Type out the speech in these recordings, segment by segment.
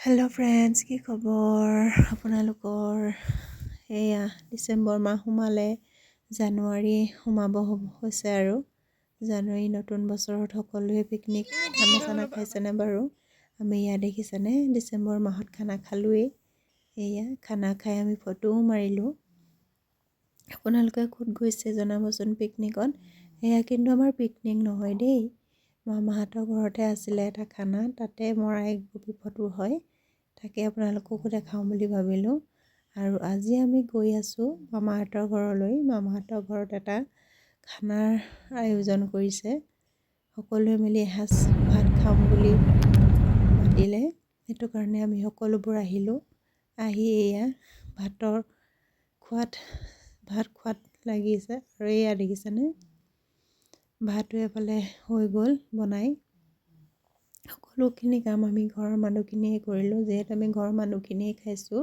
Hello' friends, কি খবৰ আপোনালোকৰ? এয়া ডিচেম্বৰ মাহ সোমালে, জানুৱাৰী সোমাব হৈছে আৰু জানুৱাৰী নতুন বছৰত সকলোৱে পিকনিক খানা চানা খাইছেনে বাৰু? আমি এয়া দেখিছেনে, ডিচেম্বৰ মাহত খানা খালোঁৱেই। এয়া খানা খাই আমি ফটোও মাৰিলোঁ। আপোনালোকে ক'ত গৈছে জনাবচোন পিকনিকত। এয়া কিন্তু আমাৰ পিকনিক নহয় দেই, মামাহঁতৰ ঘৰতে আছিলে এটা খানা, তাতে মৰা এক কপি ফটো হয়, তাকে আপোনালোককো দেখাওঁ বুলি ভাবিলোঁ। আৰু আজি আমি গৈ আছোঁ মামাহঁতৰ ঘৰলৈ। মামাহঁতৰ ঘৰত এটা খানাৰ আয়োজন কৰিছে, সকলোৱে মিলি এসাঁজ ভাত খাম বুলি মাতিলে, সেইটো কাৰণে আমি সকলোবোৰ আহিলোঁ। আহি এয়া ভাত খোৱাত লাগিছে। আৰু এয়া দেখিছেনে, ভাতো এফালে হৈ গ'ল বনাই। সকলোখিনি কাম আমি ঘৰৰ মানুহখিনিয়ে কৰিলোঁ, যিহেতু আমি ঘৰৰ মানুহখিনিয়ে খাইছোঁ,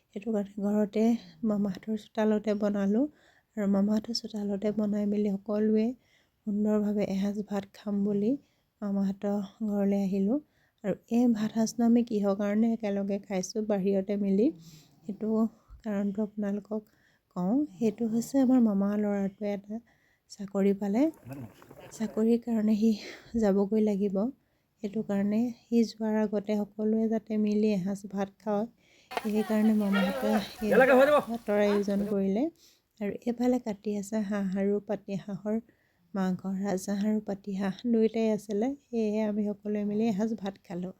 সেইটো কাৰণে ঘৰতে মামাহঁতৰ চোতালতে বনালোঁ। আৰু মামাহঁতৰ চোতালতে বনাই মেলি সকলোৱে সুন্দৰভাৱে এসাঁজ ভাত খাম বুলি মামাহঁতৰ ঘৰলৈ আহিলোঁ। আৰু এই ভাত সাঁজনো আমি কিহৰ কাৰণে একেলগে খাইছোঁ বাহিৰতে মিলি, সেইটো কাৰণটো আপোনালোকক কওঁ। সেইটো হৈছে আমাৰ মামা ল'ৰাটোৱে এটা চাকৰি পালে, চাকৰিৰ কাৰণে সি যাবগৈ লাগিব। সেইটো কাৰণে সি যোৱাৰ আগতে সকলোৱে যাতে মিলি এসাঁজ ভাত খায়, সেইকাৰণে মামাহঁতে সেই ভাতৰ আয়োজন কৰিলে। আৰু এইফালে কাটি আছে হাঁহ আৰু পাতি হাঁহৰ মাংস। ৰাজহাঁহ আৰু পাতি হাঁহ দুয়োটাই আছিলে, সেয়েহে আমি সকলোৱে মিলি এসাঁজ ভাত খালোঁ।